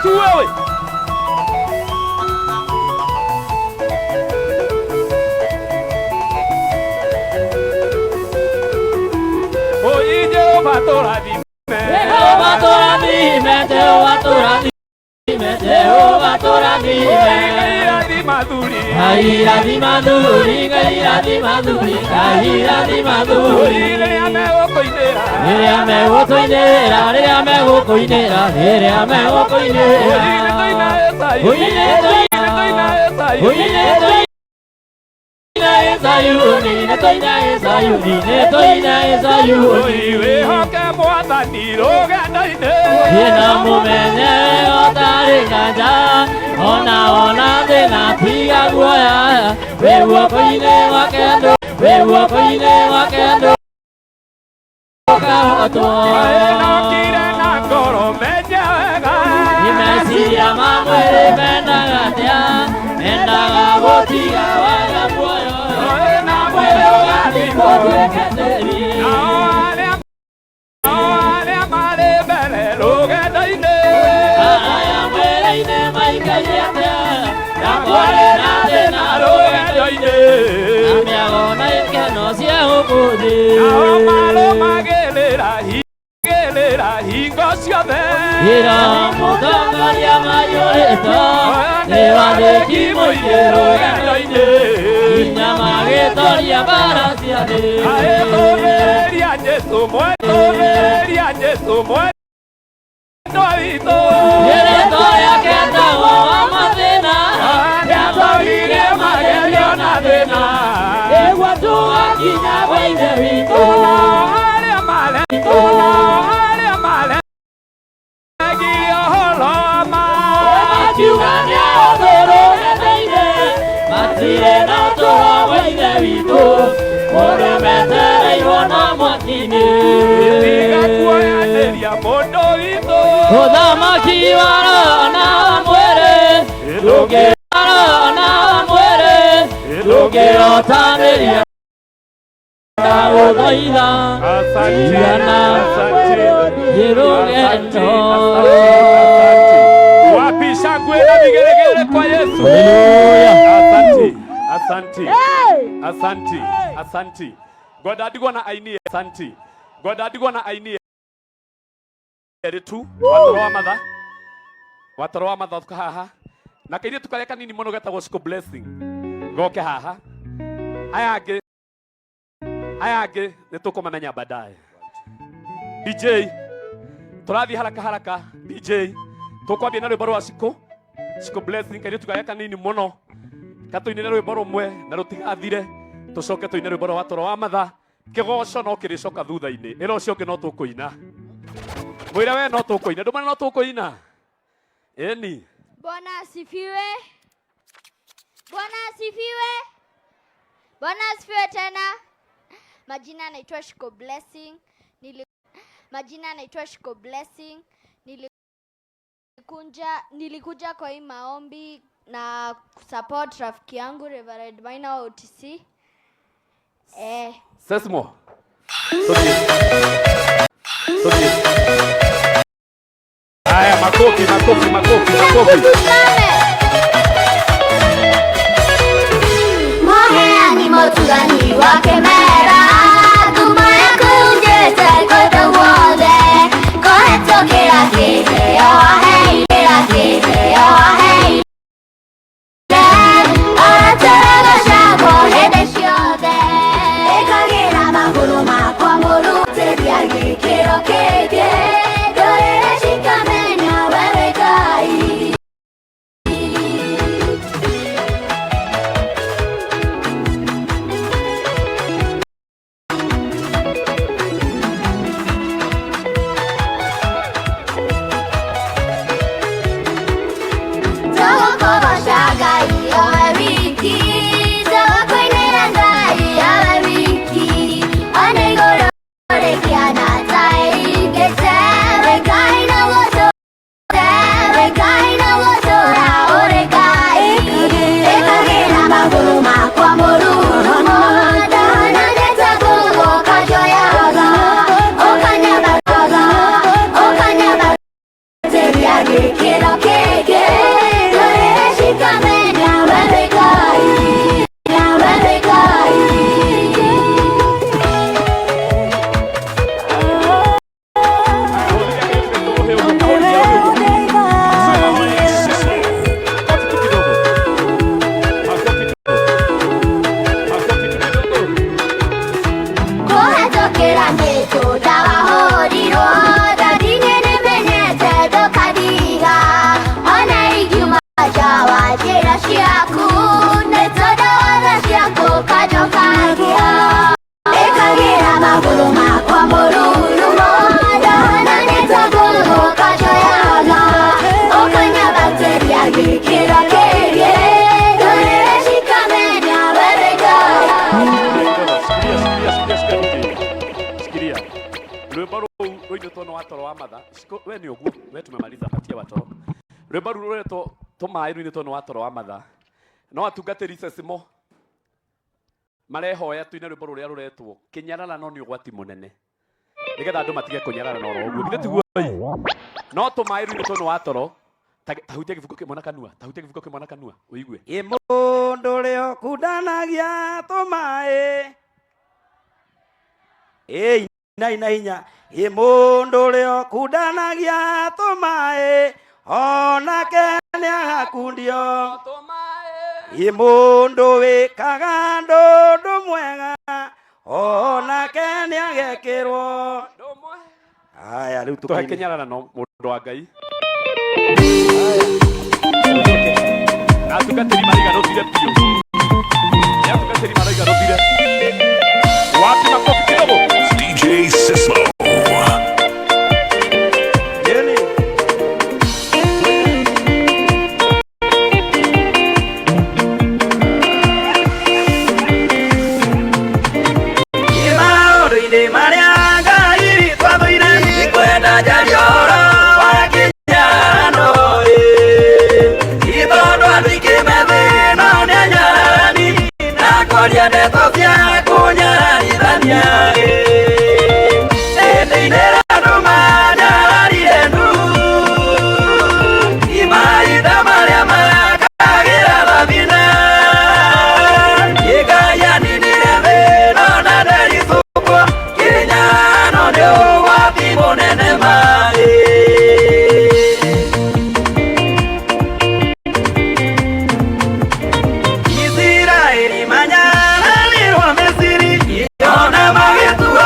Waku wewe. Oi Jehova tũrathime. Jehova tũrathime, Jehova tũrathime, Jehova tũrathime. Oi Ngai rathima thuri. Ngai rathima thuri, Ngai rathima thuri, Ngai rathima Oi thuri. rĩrĩa megũkũinĩra. Rĩrĩa megũtũinĩra, rĩrĩa megũkũinĩra, rĩrĩa megũkũinĩra. Oi nĩtũina Esai. Oi nĩtũina Nĩtũina Esai. Oi nĩtũina Zayuni, nĩtũina Zayuni, nĩtũina Zayuni. Oi wĩhoke mwathani rũgendo-inĩ. Thĩna mũmenye ũtarĩ nganja, ona ona thĩna tiga guoya, wĩ guoko-inĩ gwake ndũ, wĩ guoko-inĩ gwake ndũ ũkahotwo. Nokire na ngoro menye wega. Nĩ meciria ma mwĩrĩ mendaga atĩa, mendaga gũtiga waga muoyo, Oi na mwĩrĩ ũgathikwo. ũtuĩke tĩri. Nao arĩa marĩ mbere rũgendo-inĩ. Araya mwĩrĩ-inĩ maikaire atĩa, na kwarĩ na thĩna Rũgendo-inĩ. Na mĩago na ikeno cia gũkũ thĩ. Nao marũmagĩrĩra gĩrĩra hingo ciothe. Ĩra mũtongoria maiyũrĩtwo nĩ wathĩki mũingĩ rũgendo-inĩ, nginya magĩtoria mbara cia thĩ. Aĩtũmĩrĩria Jesũ mwetũmĩrĩria Jesũ mwendwa witũ. Rĩĩtwa rĩake etagwo wa mathĩna, Nĩatoririe magerio na thĩna. nĩguo tũgakinya kwa Ithe witũ. Nao arĩa mare nao arĩa maregire ũhoro wa ma. Makiuga nĩ rũgendo-inĩ, matirĩ na ũtũũro wa Ithe witũ, ũrĩa metereirwo na mwaki-inĩ. Tiga kuoyanĩria mũndũ witũ. Ũthamaki wa roho na wa mwĩrĩ, ndũngĩrora na wa mwĩrĩ, ndũngĩrotanĩria ndagũthaitha Asante, Igana asante. rũgendo. Wapi shangwe na vigelegele kwa Yesu. Haleluya. Asante, asante, asante, asante. Ngwenda ndigwo na aini asante. Ngwenda ndigwo na aini erĩ tu watoro wa matha watoro wa matha tuka haha na kairĩtu karĩa kanini mũno getagwo Shiku Blessing goke haha aya angĩ aya angĩ nĩ tũkũmamenya baadaye. DJ tũrathiĩ haraka haraka DJ tũkwambia na rwĩmbo rwa Shiku Shiku Blessing kairĩtu karĩa kanini mũno katũinĩre rwĩmbo rũmwe na rũtigathire tũcoke tũine rwĩmbo rwa watoro wa matha kĩgoco no kĩrĩcoka thutha-inĩ ĩra ũcio ũngĩ no tũkũina mwĩre we no tũkũina ndũmane no tũkũina ĩni. Bwana asifiwe. Bwana asifiwe. Bwana asifiwe tena. Majina naitwa Shiko Blessing. Majina naitwa Shiko Blessing. Nilikuja kwa hii maombi na kusupport rafiki yangu Reverend Maina wa OTC. Sesmo. Tũthiĩ. Tũthiĩ. Haya, makofi, makofi, makofi, makofi. Tusimame. Mũheani mũtugani wa kĩmera, ngumo yaku njĩte kũndũ guothe, kũhetũkĩra kĩheo waheire, kĩheo waheire, ũratũgocagwo hĩndĩ ciothe, ĩkagĩra magũrũ makwa mũrutĩria gĩkĩro kĩngĩ, ndũrĩrĩ cikamenya we wĩ Ngai. wa toro wa matha. Shiko, we nĩ ũguo, we tumemaliza, patia watoro. Rwĩmbo rũu rũretwo tũmaĩ rũinĩtwo nĩ wa toro wa matha. No atungatĩri Sesimo marehoya tuine rwĩmbo rũrĩa rũretwo kĩnyararano nĩ ũgwati mũnene, nĩgetha andũ matige kũnyararana oro ũguo. Githĩ tiguo ĩ? No tũmaĩ rũinĩtwo nĩ wa toro. Tahutia gĩbuko kĩmwe na kanua, tahutia gĩbuko kĩmwe na kanua ũigue. Ĩ mũndũ ũrĩa ũkundanagia tũmaĩ, ĩ ina ina hinya. Ĩ mũndũ ũrĩa ũkundanagia tũmaĩ, onake nĩagakundio. Ĩ mũndũ wĩkaga ndũndũ mwega, onake nĩagekĩrwo. Haya rĩu Tũhe tũkaine. kĩnyararano mũndũ wa Ngai. Na atungatĩri maraiga rũthire biũ. Nĩ atungatĩri maraiga rũthire. Wapi makofi kidogo? DJ Sismo. Yeni. Maũndũ-inĩ marĩa Ngai witũ athũire, ndikwenda njarie ũhoro wa kĩnyararano ĩ. Ti tondũ andũ aingĩ me thĩna nĩ anyararani, na kwaria ndeto cia kũnyararithania ĩ. Ĩndĩ-inĩ andũ manyararire Nuhu, ti mahinda marĩa makagĩra thabina. Ngai aninire thĩna na ndericũkwo, kĩnyararano nĩ ũgwati mũnene ma ĩ. Isiraeli manyararirwo Misiri, ona magĩtuĩka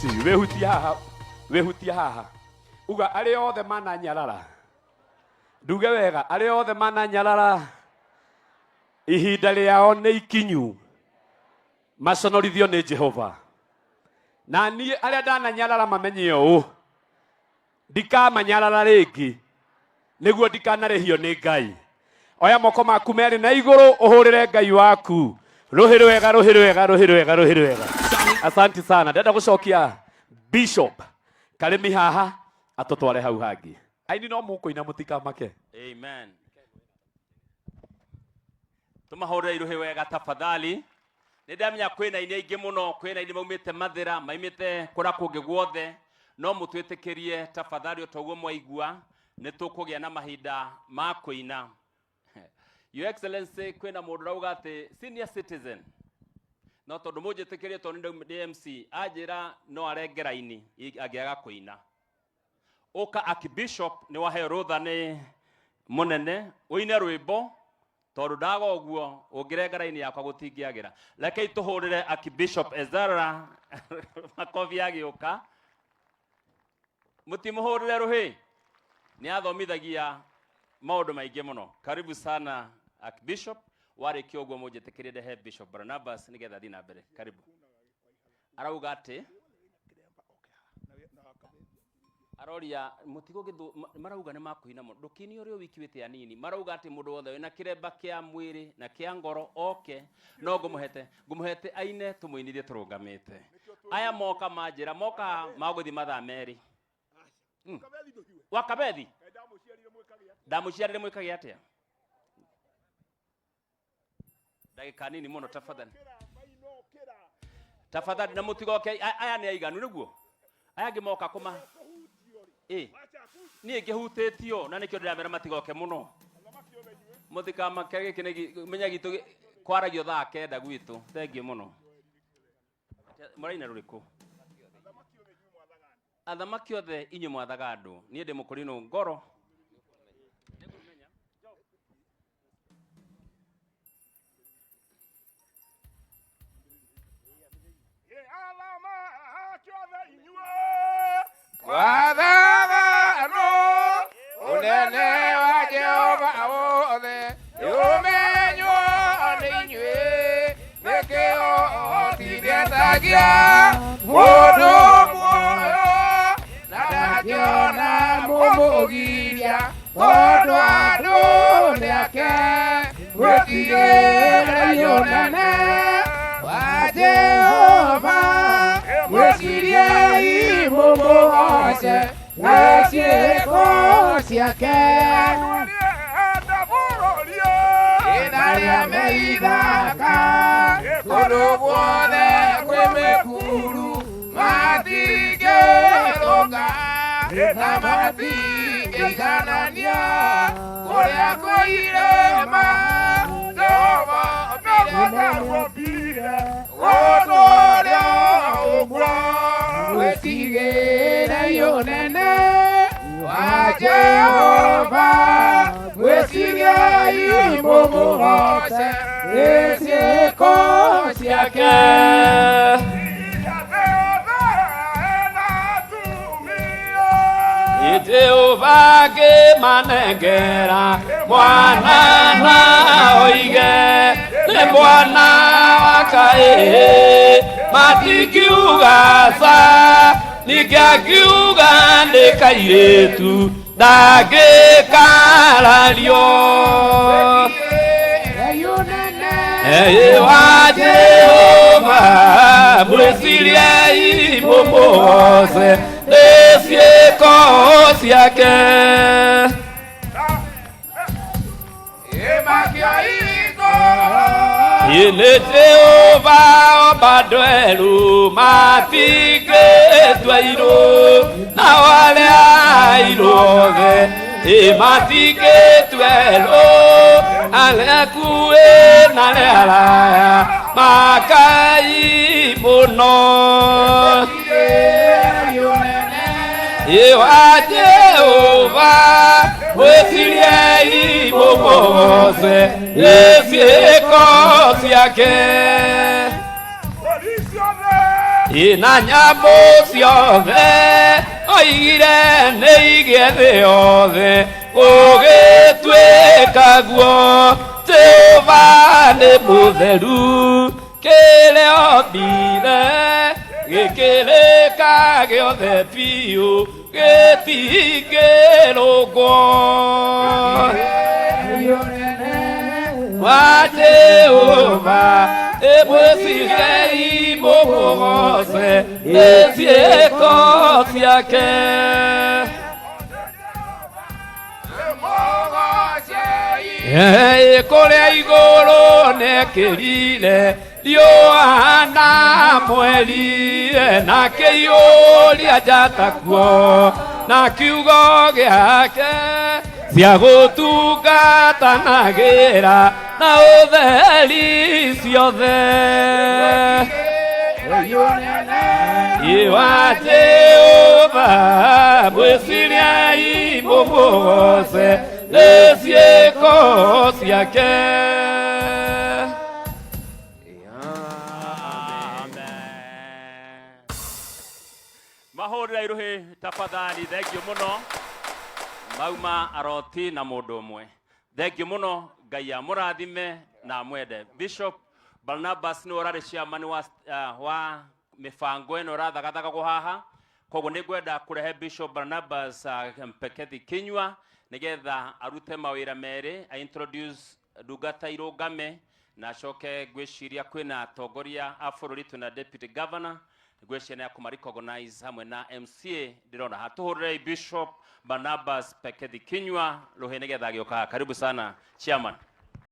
Asanti. Wĩhutie haha, wĩhutie haha. Uga arĩa othe mananyarara. Nduge wega, arĩa othe mananyarara ihinda rĩao nĩ ikinyu maconorithio nĩ Jehova. Na niĩ arĩa ndananyarara mamenye ũũ, ndikamanyarara rĩngĩ nĩguo ndikanarĩhio nĩ Ngai. Oya moko maku merĩ na igũrũ ũhũrĩre Ngai waku rũhĩ rwega, rũhĩ rwega, rũhĩ rwega, rũhĩ rwega. Asanti sana. Ndenda gũcokia Bishop Karĩmi haha atũtware hau hangĩ. Aini no mũkũina mũtikamake. Amen. Tũmahũrĩre iruhĩ wega tafadhali. Nĩ ndamenya kwĩna aini aingĩ mũno, kwĩna aini maumĩte Mathĩra, maumĩte kũrĩa kũngĩ guothe, no mũtwĩtĩkĩrie tafadhali o ta ũguo mwaigua, nĩ tũkũgĩa na mahinda ma kũina. Your Excellency, kwĩna mũndũ ũrauga atĩ senior citizen, no tondũ mũnjĩtĩkĩrie tondũ nĩ MC, anjĩra no arenge raini angĩaga kũina. Ũka Archbishop nĩ waheo rũtha nĩ mũnene ũine rwĩmbo tondũ ndaga ũguo ũngĩrenga raini yakwa gũtingĩagĩra. Rekei tũhũrĩre Archbishop Ezara makobi agĩũka. Mũtimũhũrĩre rũhĩ, nĩ athomithagia maũndũ maingĩ mũno. Karibu sana Archbishop. Warĩkia ũguo mũnjĩtĩkĩrie ndehe Bishop Barnabas nĩgetha athiĩ na mbere. Karibu. Arauga atĩ aroria mũtigo gĩthũ marauga nĩ makũina mũno ndũkĩine ũrĩ o wiki wĩte anini marauga atĩ mũndũ wothe wĩna kĩremba kĩa mwĩrĩ na kĩa ngoro oke no ngũmũhete ngũmũhete aine tũmũinithie tũrũgamĩte. Aya moka manjĩra moka magũthiĩ mathaa merĩ. Wakabethi ndamũciarire mwĩkage atĩa? Ndagĩka nini mũno tafadhali. Tafadhali na mũtigoke aya nĩ aiganu nĩguo aya angĩ moka kũma ĩ niĩ ngĩhutĩtio na nĩkĩo ndĩramera matigoke mũno mũtikamake gĩkĩ nĩ menya gitũ kwaragio thaa kenda gwitũ. Thengiũ mũno. Mũraina rũrĩkũ? Athamaki othe inyuĩ mwathaga andũ, niĩ ndĩ mũkũrinũ ngoro. Wathaga andũ ũnene wa Jehova wothe ũmenywo nĩ inyuĩ, nĩkĩo tindetagia mũndũ muoyo na ndangĩona mũmũgiria, tondũ andũ nĩ ake. Mwĩtigĩrei ũnene wa Jehova, mwĩciriei mũmũgoce na ciĩko ciake. Ĩna arĩa me ithaka kũndũ guothe kwĩ mĩkuru matingĩthũka na matingĩiganania kũrĩa kwĩ irĩma. Jehova gũtũũria ũguo. Mwĩtigĩrei ũnene wa Jehova, mwĩciriei mũmũgoce nĩ ciĩko ciake. Jehova ngĩmanengera mwana na oige nĩ mwana wa kaĩ, matingiuga ca, ningĩ angiuga nĩ kairĩtu ndangĩkarario. Ĩ wa Jehova mwĩciriei mũmũgoce nĩ ciĩko ciake. Nĩ Jehova omba andũ erũ matingĩtua irũ, nao arĩa airũ othe ĩ matingĩtua erũ, arĩa akuĩ na arĩa araya makai mũno. Ĩ wa Jehova mwĩciriei mũmũgoce nĩ ciĩko ciake. Ĩ na nyamũ ciothe oigire nĩ igĩe thĩ yothe gũgĩtuĩka guo. Jehova nĩ mũtheru, kĩrĩa ombire gĩkĩrĩka gĩothe biũ, gĩtingĩrũngwo. Wa Jehova ĩmwĩciriei mũmũgoce nĩ ciĩko ciake. Kũrĩa igũrũ nĩekĩrire riũa na mweri, na kĩiyũria njata kuo na kiugo gĩake, cia gũtungatanagĩra na ũtheri ciothe. Iwa Jehova mwĩciriei mũmũgoce nĩ ciĩko ciake. Amen. Mahũrĩra iruhĩ tafadhali. Thengiũ mũno, mauma aroti na mũndũ ũmwe. Thengiũ mũno, Ngai amũrathime na amwende. Bishop Barnabas nĩwe ũrarĩ chairman wa mĩbango ĩno ĩrathagathagagwo haha, koguo nĩ ngwenda kũrehe Bishop Barnabas Mpekethi Kinyua nĩgetha arute mawĩra merĩ, a introduce ndungata irũngame, na acoke ngwĩciria kwĩna atongoria a bũrũri, twĩna deputy governor, ngwĩciria nĩ akũma recognize hamwe na MCA ndĩrona haha. Tũhũrĩrei Bishop Barnabas Pekethi Kinyua rũhĩ nĩgetha agĩũka haha. Karibu sana, chairman.